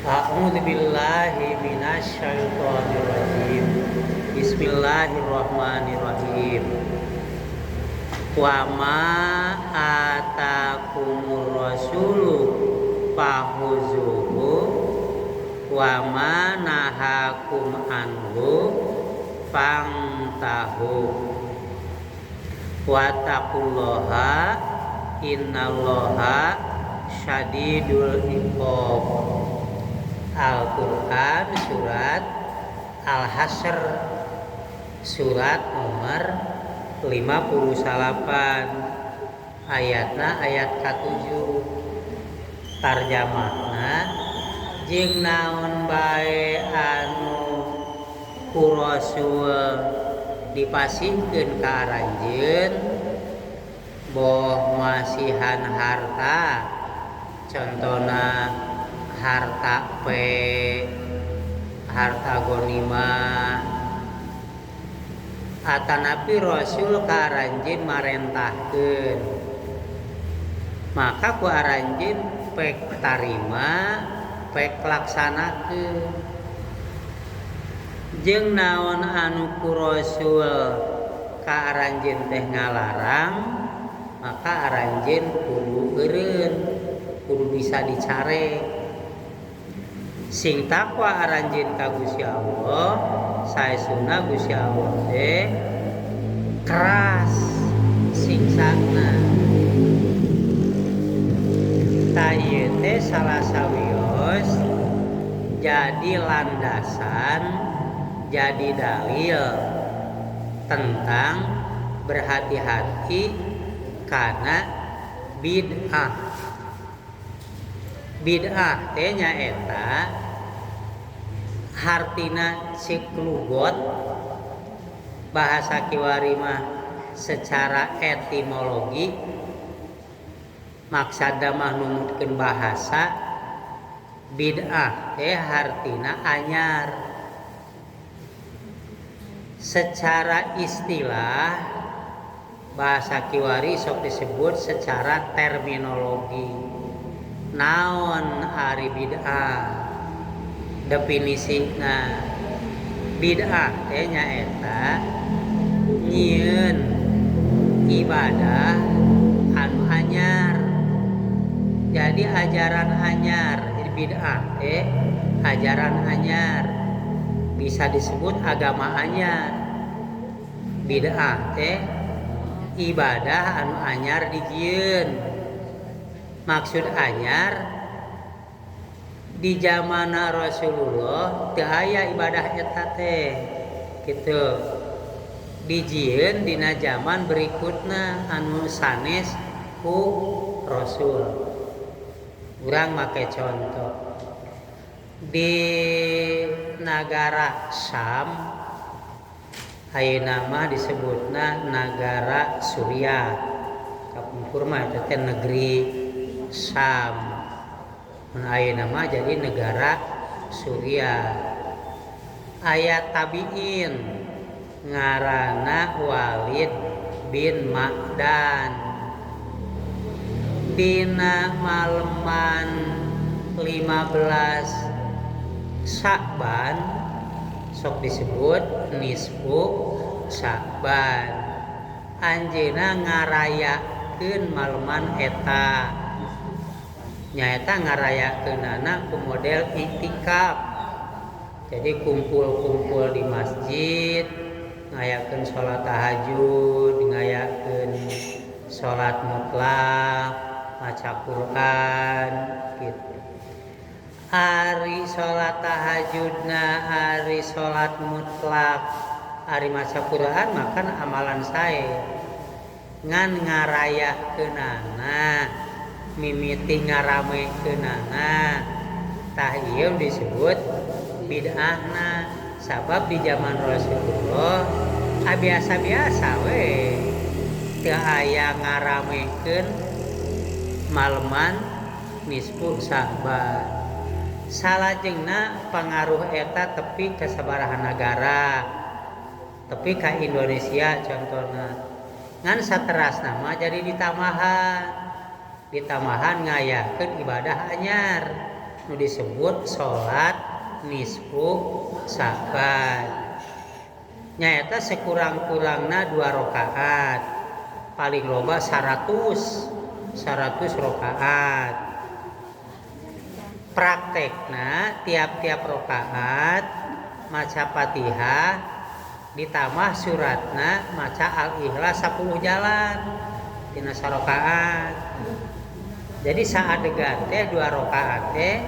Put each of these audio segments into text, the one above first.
A'udzu billahi minasyaitonir rajim. Bismillahirrahmanirrahim. Wa ma atakumur rasulu fahuzuhu wa ma nahakum anhu fantahu. Wattaqullaha innallaha syadidul iqab. Al-Quran surat Al-Hasyr surat nomor 58 ayatna ayat ka-7. Tarjamahna jeung naon bae anu ku Rasul dipasihkeun ka aranjeun boh masihan harta, contona harta pe, harta gonimah, atanapi Rasul ka aranjeun marentahkeun, maka ku aranjeun pek tarima, pek laksanakeun. Jeung naon anu ku Rasul ka aranjeun teh ngalarang, maka aranjeun kudu eureun, kudu bisa dicarek. Sing takwa aranjeun ka Gusti Allah, saestuna Gusti Allah teh keras siksana. Tah ieu teh salah sawios jadi landasan, jadi dalil tentang berhati-hati karena bid'ah. Bid'ah teh nyaeta hartina cek lugot bahasa kiwari mah secara etimologi, maksada mah numutkeun bahasa, bid'ah teh hartina anyar. Secara istilah bahasa kiwari sok disebut secara terminologi. Naon ari bid'ah? Definisina bid'ah teh nyaeta nyieun ibadah anu anyar. Jadi ajaran anyar, jadi bid'ah teh ajaran anyar, bisa disebut agama anyar. Bid'ah teh ibadah anu anyar dijieun. Maksud anyar, di zamana Rasulullah teu aya ibadah eta teh gitu, dijieun dina zaman berikutna anu sanes ku Rasul. Urang make contoh di nagara Syam, ayeuna mah disebutna nagara Suriah, kapungkur mah eta teh negeri Syam. Mun ayeuna mah jadi negara Suriah. Aya tabiin ngaranna Walid bin Ma'dan. Dina maleman 15 Sya'ban, sok disebut nisfu Sya'ban, anjeunna ngarayakeun maleman eta, nyaeta ngarayakeunana ku model iktikaf. Jadi kumpul-kumpul di masjid, ngayakeun salat tahajud, ngayakeun salat mutlak, maca Quran gitu. Ari salat tahajudna, ari salat mutlak, ari maca Quran makan amalan sae. Ngan ngarayakeunana mimiti ngaramekeunana, tah ieu disebut bid'ahna. Sabab di zaman Rasulullah biasa-biasa we, teu aya ngaramekeun maleman nisfu Sya'ban. Salajengna pangaruh eta tepi ka sabaraha nagara, tepi ka Indonesia contohna. Ngan saterasna mah jadi ditambahan, ditambahan ngayakeun ibadah anyar. nu disebut salat nisfu Sa'ban. Nyaeta sekurang-kurangna 2 rakaat, paling loba 100 rakaat. Praktekna tiap-tiap rakaat maca Fatihah ditambah suratna maca Al-Ikhlas 10 jalan tina sarakaat. Jadi saadegan teh 2 rakaat teh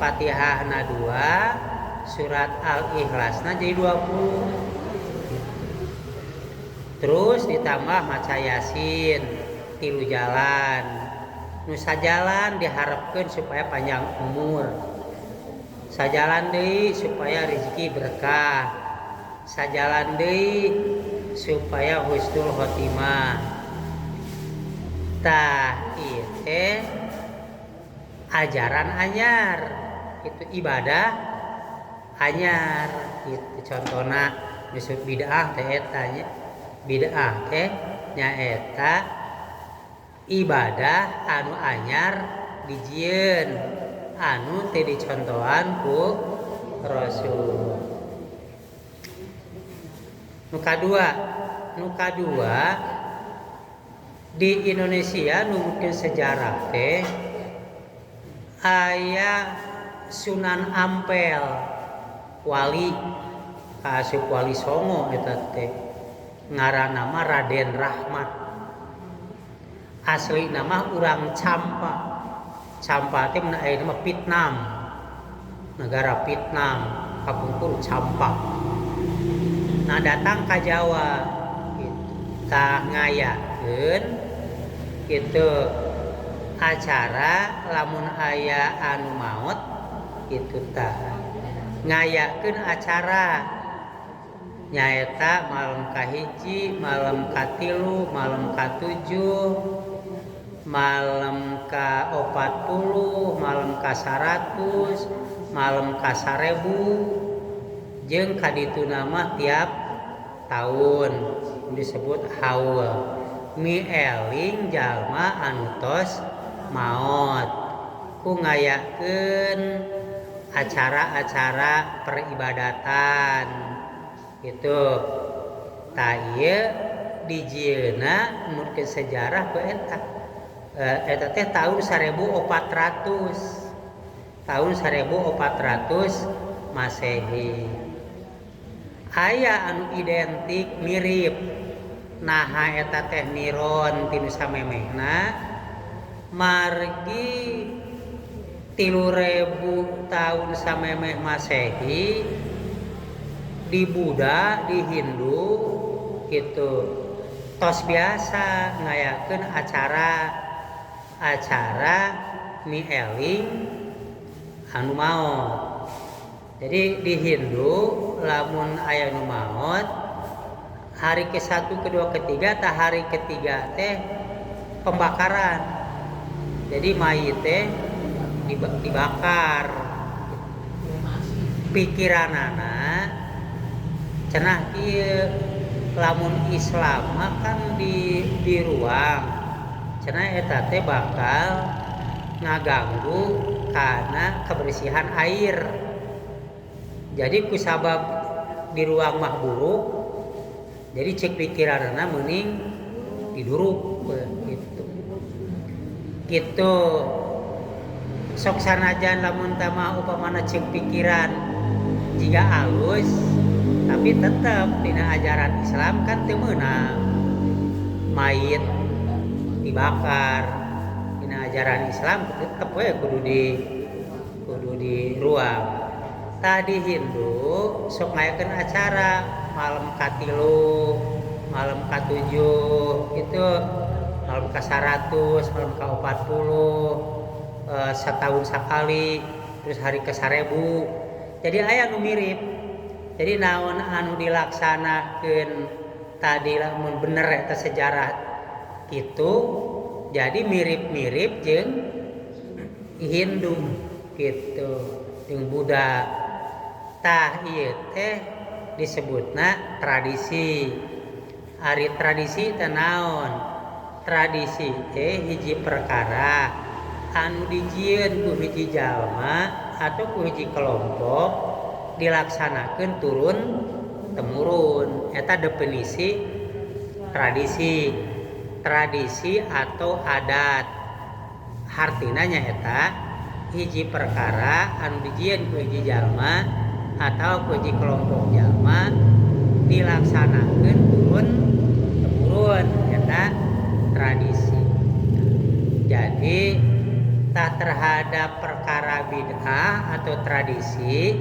Fatihahna 2, surat Al-Ikhlasna jadi 20. Terus ditambah maca Yasin 3 jalan. Nu sajalan diharapkeun supaya panjang umur. Sajalan deui supaya rezeki berkah. Sajalan deui supaya husnul khotimah. Tah ieu teh ajaran anyar, itu ibadah anyar gitu. Contohna disebut bid'ah teh eta nya. Bid'ah teh nyaeta ibadah anu anyar dijieun anu teu dicontohan ku Rasul. Nu kadua di Indonesia nu mungkin sejarah teh aya Sunan Ampel wali kaasup Wali Songo eta teh ngaranna mah Raden Rahmat, asli nama urang Campa. Campa teh mun aya mah Vietnam, negara Vietnam kapungkur Campa. Nah datang ka Jawa gitu, tah ngayakeun gitu acara lamun aya anu maot gitu tah ngayakeun acara nyaeta malam kahiji, malam katilu, malam katujuh, malam ka-40, malam ka-100, malam ka-1000, jeung kadituna mah tiap tahun disebut haul. Mieling jalma anu tos maot ku ngayakeun acara-acara peribadatan itu. Tah ieu dijieunna mungkin sejarah ku eta. Eta teh tahun 1400. Tahun 1400 Masehi. Aya anu identik mirip. Naha eta teh niron tinu samemehna margi 3000 tahun samemeh Masehi di Buddha, di Hindu gitu tos biasa ngayakeun acara mieling anu maot. Jadi di Hindu lamun aya nu maot hari ke-1, ke-2, ke-3, tah hari ketiga teh pembakaran. Jadi mayit teh dibakar. Pikiranana cenah kieu lamun Islam mah kan di ruang cenah eta teh bakal ngaganggu karena kebersihan air. Jadi kusabab di ruang mah buruk, jadi cek pikiranana mending diduruk gitu. Gitu sok sanajan lamun tama upamana cek pikiran jika alus, tapi tetap dina ajaran Islam kan teu meunang mayit dibakar. Dina ajaran Islam tetep we kudu di ruang. Tadi Hindu sok ngayakeun acara malam katilu, malam katujuh itu, malam ka-100, malam ka-40, setahun sekali, terus hari ke-1000. Jadi aya nu mirip. Jadi naon anu dilaksanakeun tadi lamun bener eta sejarah kitu, jadi mirip-mirip jeung Hindu gitu, jeung Buddha. Tah ieu teh disebutna tradisi. Ari tradisi teh naon? Tradisi teh hiji perkara anu dijieun ku hiji jalma atau ku hiji kelompok dilaksanakeun turun temurun. Eta definisi tradisi. Tradisi atau adat hartina nyaeta hiji perkara anu dijieun ku hiji jalma atau ku hiji kelompok jalma dilaksanakeun turun temurun, eta tradisi. Jadi tak terhadap perkara bid'ah atau tradisi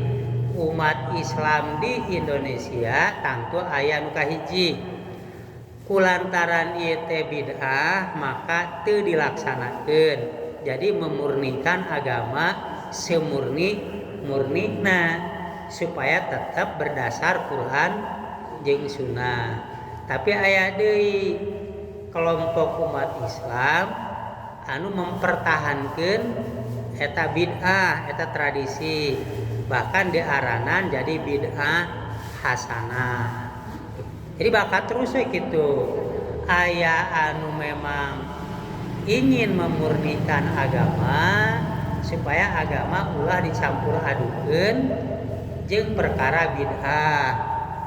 umat Islam di Indonesia tangtu aya nu kahiji. Kulantaran ieu teh bid'ah maka teu dilaksanakeun. Jadi memurnikan agama semurni-murnina supaya tetap berdasar Quran jeung sunnah. Tapi aya deui kelompok umat Islam anu mempertahankan eta bid'ah, eta tradisi, bahkan diaranan jadi bid'ah hasanah. Jadi bakal terus we kitu. Aya anu memang ingin memurnikan agama supaya agama ulah dicampur adukeun jeung perkara bid'ah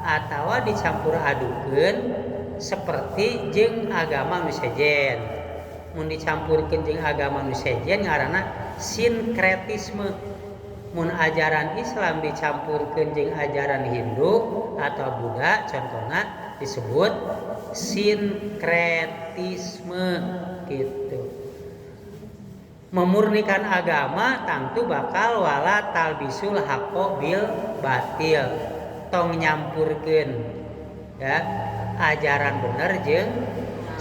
atawa dicampur adukeun seperti jeung agama nu sejen. Mun dicampurkeun jeung agama nu sejen ngaranna sinkretisme. Mun ajaran Islam dicampurkeun jeung ajaran Hindu atau Buddha contohna disebut sinkretisme gitu. Memurnikan agama tangtu bakal wala talbisul haqqo bil batil, tong nyampurkeun ya ajaran bener jeung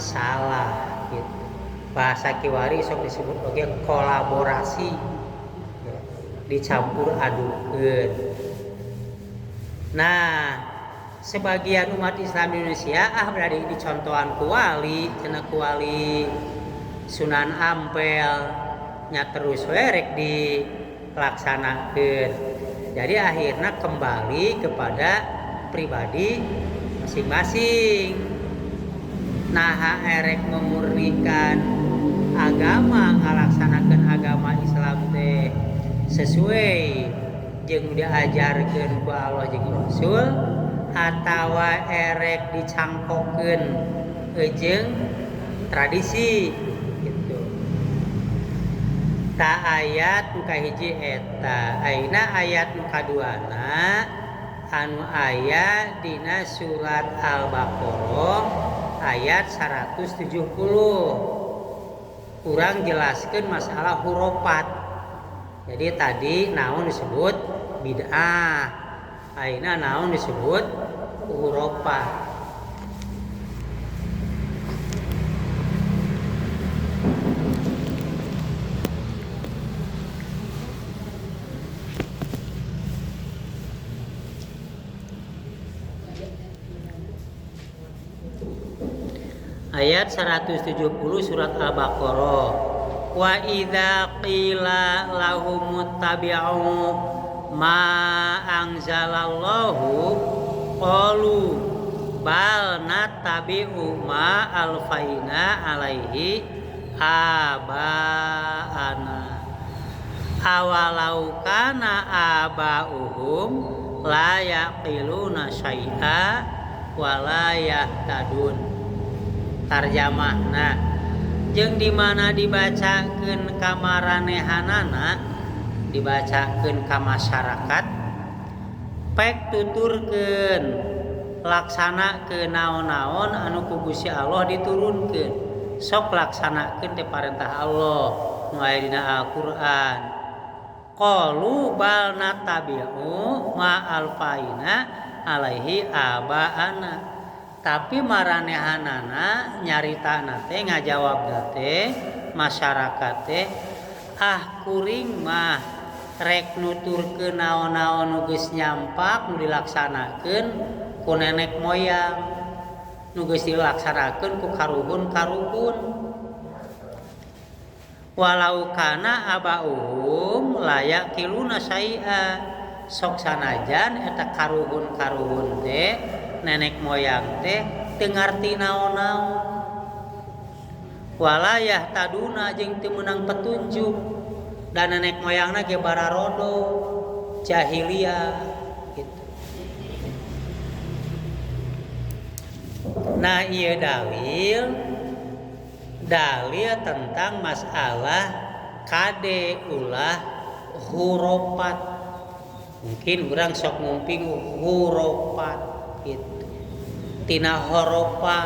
salah gitu. Bahasa kiwari sok disebut oge kolaborasi ya, dicampur adukeun. Nah, sebagian umat Islam di Indonesia berada di contohan kuali, cenah kuali Sunan Ampel nya terus we rek dilaksanakeun. Jadi akhirnya kembali kepada pribadi masing-masing. Nah, erek memurnikan agama, ngalaksanakeun agama Islam teh sesuai jeung diajarkeun ku Allah jeung Rasul atawa erek dicangkokeun jeung tradisi gitu. Ta ayat nu kahiji eta, ayeuna ayat nu kaduana anu aya dina surat Al-Baqarah ayat 170. Kurang jelaskeun masalah hurufat. Jadi tadi naon disebut bid'ah, ayeuna naon disebut hurufat. Ayat 170 surat Al-Baqarah. Wa idza qila lahum ittabi'u ma anzalallahu qalu bal nattabi'u ma alfaina alaihi aba'ana awalau kana aba'uhum la yaqiluna syai'a wa la yahtadun. Tarjamahna jeung di mana dibacakeun ka maranehanana, dibacakeun ka masyarakat, pek tuturkeun laksanakeun naon-naon anu ku Gusti Allah diturunkeun. Sok laksanakeun teh parentah Allah nu aya dina Al-Qur'an. Qalu bal natabi'u ma alfaina alaihi aba'ana. Tapi maranehanana nyaritana teh ngajawabna teh masyarakat teh ah kuring mah rek nuturkeun naon-naon nu geus nyampak nu dilaksanakeun ku nenek moyang, nu geus dilaksanakeun ku karuhun-karuhun. Walau kana abauhum layak kiluna syai'a, sok sanajan eta karuhun-karuhun teh nenek moyang teh teu ngarti naon-naon. Walayah taduna jeung teu meunang petunjuk dan nenek moyangna ge bararodo jahiliyah gitu. Nah ieu dalil tentang masalah kade ulah hurufat. Mungkin urang sok ngumping hurufat gitu. Tina horopa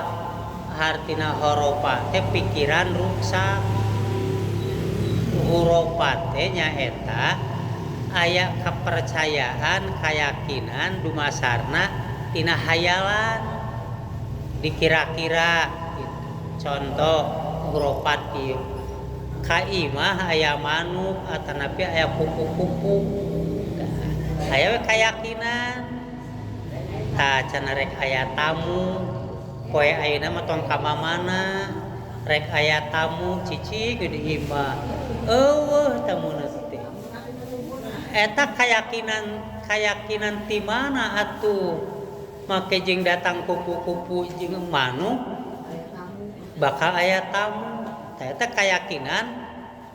hartina horopa teh pikiran ruksak. Hurufat teh nyaeta aya kepercayaan keyakinan dumasarna tina hayalan dikira-kira gitu. Contoh hurufat kieu ka imah aya manuk atanapi aya kupu-kupu aya we keyakinan tah cenah rek aya tamu poe ayeuna mah tong ka mamana rek aya tamu cicing di imah eueuh tamuna teh eta keyakinan ti mana atuh make jeung datang kupu-kupu jeung manuk bakal aya tamu eta keyakinan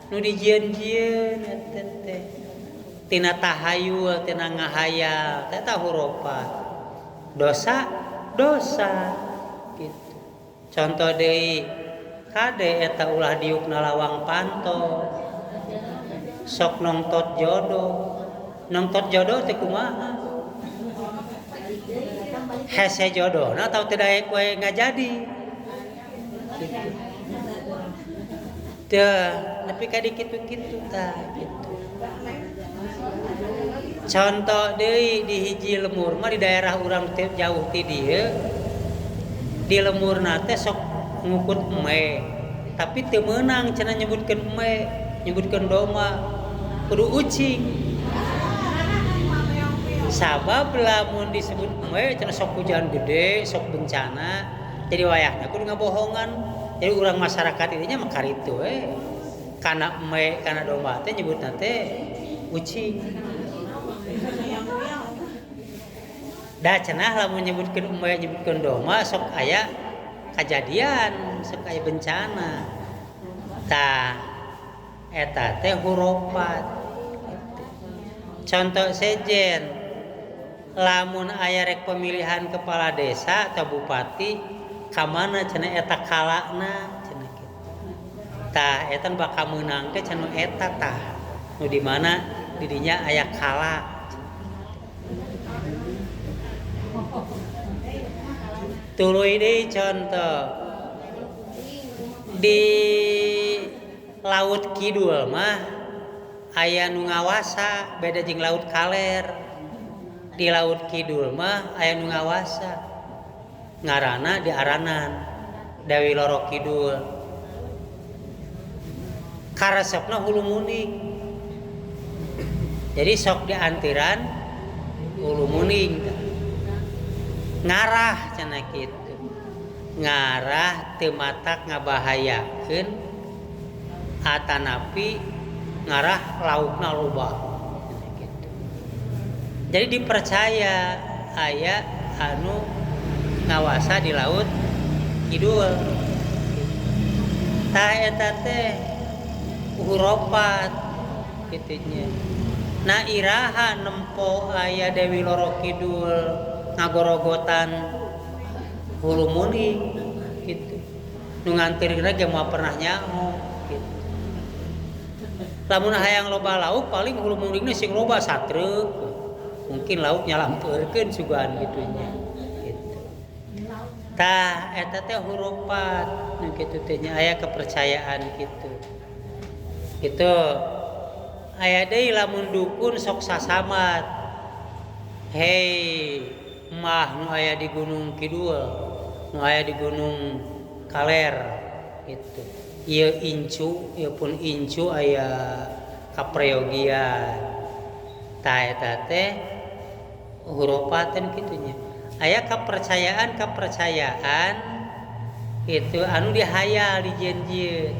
nu dijieun-jieun eta teh tina tahayul tina ngahayal eta hurufat dosa gitu. Contoh deui kade eta ulah diukna lawang panto sok nongtot jodoh teh kumaha hese jodohna atau tidak we ngajadi gitu. Teu nepi ka dikitu-kitu tah gitu. Contoh deui di hiji lemur mah di daerah urang teh jauh ti dieu di lemurna teh sok ngukut eme tapi teu meunang cenah nyebutkeun eme nyebutkeun domba kudu ucing sabab lamun disebut eme cenah sok hujan gede sok bencana jadi wayahna kudu ngabohongan jadi urang masyarakat ininya mah karitu we kana eme kana domba teh nyebutna teh ucing. Da cenah lamun nyebutkeun eme nyebutkeun domba sok aya kajadian sok aya bencana tah eta teh hurufat. Contoh sejen lamun aya rek pemilihan kepala desa atau bupati ka mana cenah eta kalana cenah kitu tah eta bakal meunang teh cenah eta tah nu di mana didinya aya kala. Tuluy deui contoh di Laut Kidul mah aya nu ngawasa beda jeung Laut Kaler. Di Laut Kidul mah aya nu ngawasa ngaranna di Aranan Dewi Loro Kidul karesepna hulu muning jadi sok diantiran hulu muning ngarah cenah kitu ngarah teu matak ngabahayakeun atanapi ngarah laukna loba gitu. Jadi dipercaya aya anu ngawasa di Laut Kidul tah eta teh hurufat kitu nya. Nah iraha nempo aya Dewi Loro Kidul ngagorogotan hulu muning gitu nu ngantirna ge moal pernah nyaho gitu. Lamun hayang loba lauk paling hulu muningna sing loba satreuk mungkin lauk nyalampeurkeun sugan kitu nya gitu. Tah eta teh hurufat nu kitu teh nya aya kepercayaan kitu. Gitu. Aya deui lamun dukun sok sasamat hei mah nu aya di Gunung Kidul nu aya di Gunung Kaler gitu. Ieu incu ieu pun incu aya kapreyogian tah eta teh hurufaten kitu nya aya kepercayaan itu anu dihayal dijieun-jieun.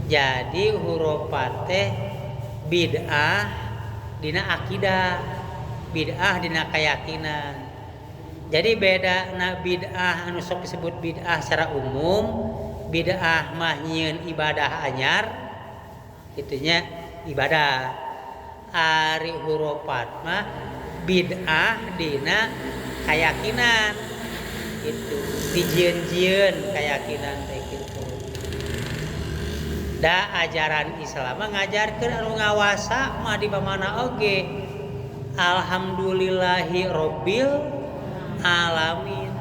Jadi hurufat teh bid'ah dina akidah bid'ah dina keyakinan. Jadi beda na bid'ah anu sok disebut bid'ah secara umum, Bid'ah mah nyieun ibadah anyar itunya ibadah. Ari hurufat mah bid'ah dina kayakinan itu dijieun-jieun kayakinan teh kitu. Da ajaran Islam mah ngajarkeun anu ngawasa mah di mana oge. Alhamdulillahi rabbil alamin.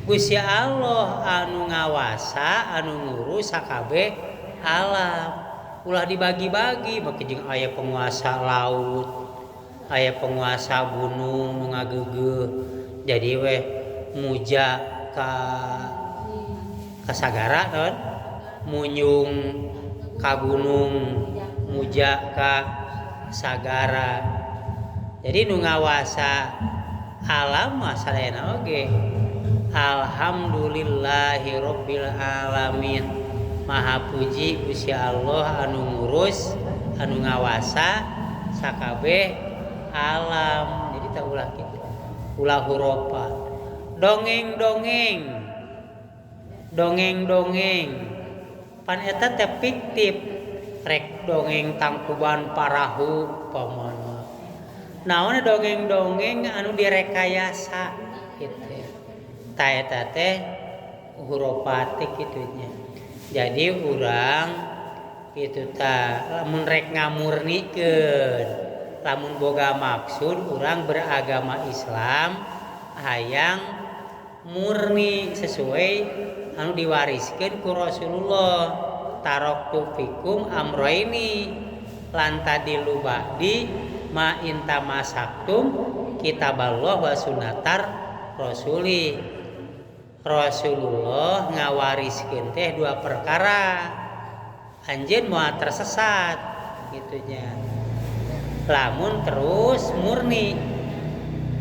Gusti Allah anu ngawasa anu ngurus sakabeh alam. Ulah dibagi-bagi make jeung aya penguasa laut, aya penguasa gunung nu ngageugeuh. Jadi weh muja ka sagara naon? Munyung ka gunung, muja ka sagara. Jadi nu ngawasa alam mah sadayana oge. Alhamdulillahi rabbil alamin. Maha puji Gusti Allah anu ngurus, anu ngawasa sakabeh alam. Jadi tak ulah kitu. Ulah huropa. Dongeng-dongeng. Dongeng-dongeng. Pan eta teh fiktif. Rek dongeng tangkuban parahu pamana. Naon dongeng-dongeng anu direkayasa kitu. Ta eta teh huropa teh kitu nya. Jadi urang kitu ta lamun rek ngamurnikeun, lamun boga maksud urang beragama Islam hayang murni sesuai anu diwariskeun ku Rasulullah. Taraktu fikum amroini lan tadilu ba'di ma intamasaktum kitaballah wa sunnatar rasuli. Rasulullah ngawariskeun teh dua perkara. Anjeun moal tersesat gitunya. Lamun terus murni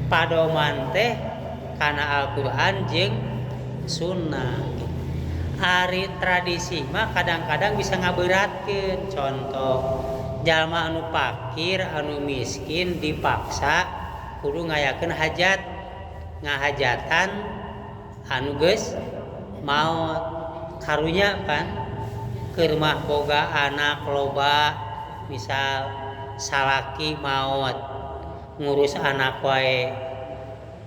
padoman teh kana Al-Qur'an jeung sunnah. Ari tradisi mah kadang-kadang bisa ngaberatkeun. Contoh jalma anu fakir, anu miskin dipaksa kudu ngayakeun hajat, ngahajatan anu geus maot. Karunya kan keur mah boga anak loba, misal salaki maot ngurus anak wae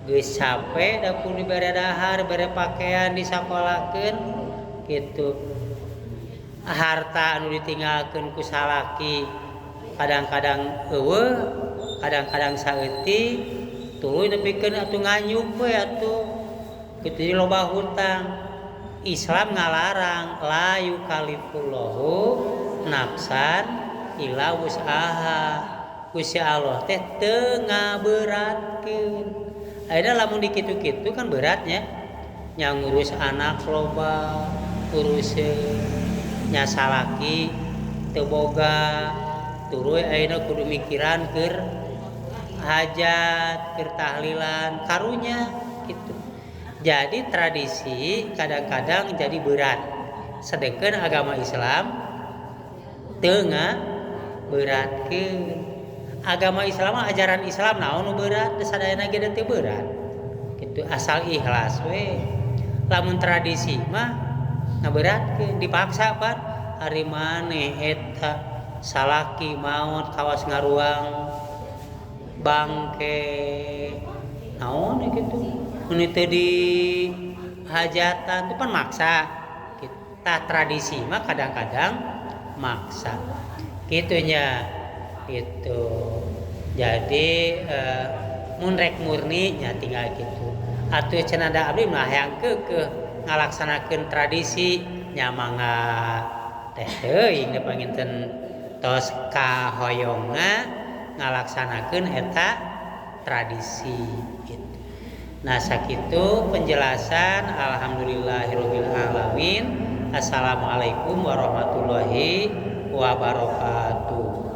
geus capek da kudu dibere dahar, bere pakaian, disakolakeun gitu. Harta anu ditinggalkeun ku salaki kadang-kadang eueuh, kadang-kadang saeutik, tuluy nepikeun atuh nganyuk we atuh kitu loba hutang. Islam ngalarang la yukalifullahu nafsan illa wus'aha. Gusti Allah teh teu ngaberatkeun. Ayeuna lamun dikitu-kitu kan beratnya. Nya ngurus anak loba, uruseun nya salaki teu boga, tuluy ayeuna kudu mikiran keur hajat, keur tahlilan, karunya gitu. Jadi tradisi kadang-kadang jadi berat. Sedangkan agama Islam teu ngaberatkeun. Agama Islam mah ajaran Islam naon nu berat, sadayana ge teu berat. Gitu asal ikhlas we. Lamun tradisi mah ngaberatkeun, dipaksa pan ari maneh eta salaki maot kawas ngaruang bangke naon gitu. Mun teu di hajatan itu kan maksa. Kita tradisi mah kadang-kadang maksa. Gitunya. Gitu. Jadi mun rek murni nya tinggal gitu. Atuh cenah da abdi mah hayang keukeuh ngalaksanakeun tradisi nya mangga teh teuing da panginten tos kahoyongna ngalaksanakeun eta tradisi gitu. Nah sakitu penjelasan. Alhamdulillahirabbil alamin. Assalamualaikum warahmatullahi wabarakatuh.